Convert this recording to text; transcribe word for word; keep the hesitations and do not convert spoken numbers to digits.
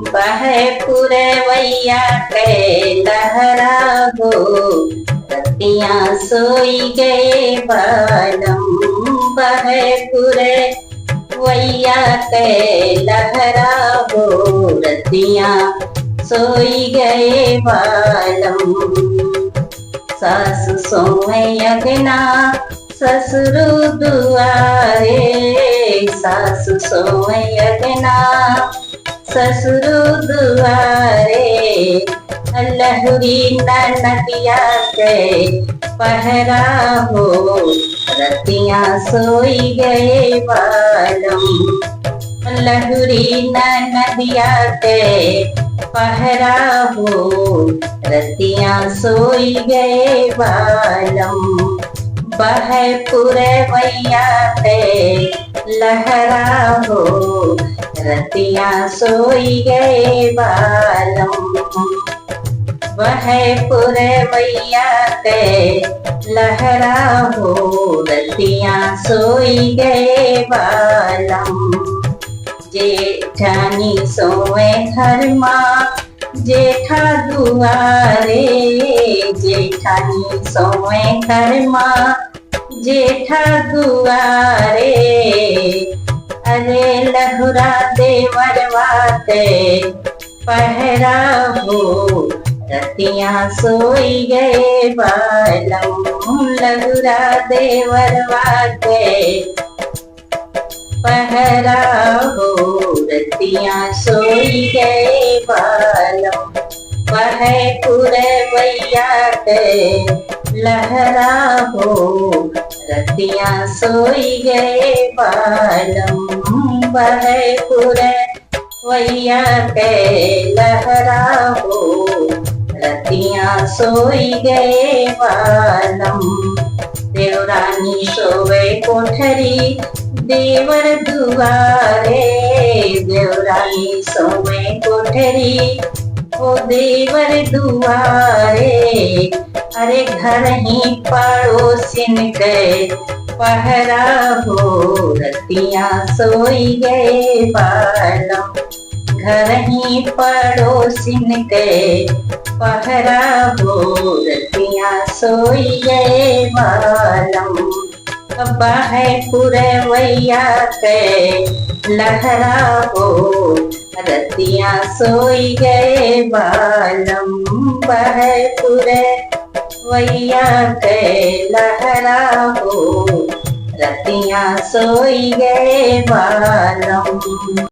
बहे पुरवैया के लहरा हो, रतिया सोई गए बालम। बहे पुरवैया के लहरा हो, रतिया सोई गए बालम। सासु सोए अगना ससुरु दुआरे, सासु सोए अगना ससुरु दुआरे। लहुरी ननदिया के पहरा हो, रतिया सोई गए बालम। लहुरी ननदिया के पहरा हो, रतिया सोई गए बालम। बहे पुरवैया के लहरा हो, रतिया सोई गए बालम। बहे पुरवैया के लहरा हो, रतिया सोई गए बालम। जेठानी सोए घर मा जेठा दुआरे, जेठानी सोए घर मा जेठा दुआरे। अरे लहुरा देवरवा के पहरा हो, रतिया सोई गए बालम। लहुरा देवरवा के पहरा हो, रतिया सोई गए बालम। बहे पुरवैया के लहरा हो, रतिया सोई गए बालम। बहे पुरवैया के लहरा हो, रतिया सोई गए बालम। देवरानी सोवे कोठरी देवर दुआरे, देवरानी सोवे कोठरी ओ देवर दुआरे। अरे घर ही पड़ोसिन के पहरा हो, रतिया सोई गए बालम। घर ही पड़ोसिन के पहरा हो, रतिया सोई गए बालम। बहे पुरवैया के लहरा हो, रतिया सोई गए बालम। बहे पुरवैया के लहरा हो, रतिया सोई गए बालम।